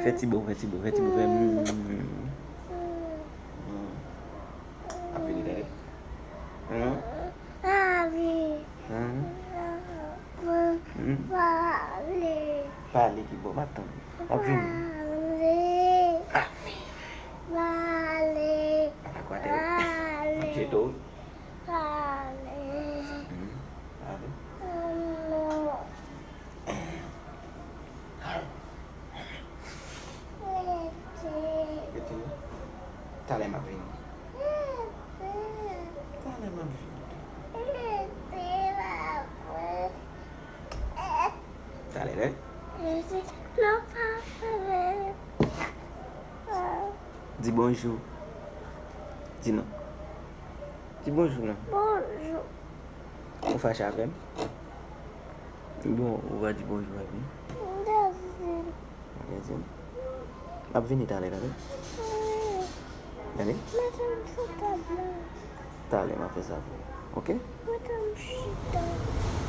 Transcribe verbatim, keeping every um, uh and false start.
Fè ti bo, fè ti bo, fè ti bo, fè. Mm. Mm. Ap vini, tande. Mm. Mm. Mm. Pale ki bo, m ap tann. Ap vini. Afi. Ala kwa tè. M ap jete w. Mm. Ale. Rete. Talè m ap vini. Talè m ap vini. Talè, tande. Di bonjou. Di non. Di bonjou non. Bonjou. Ou fache avè m? Bon, ou va di bonjou avè m. M te di. M te di. M ap vini talè, tande. Tande? Mete m sou tab la. Talè, m ap fè sa pou ou. Oke? Mete m chita.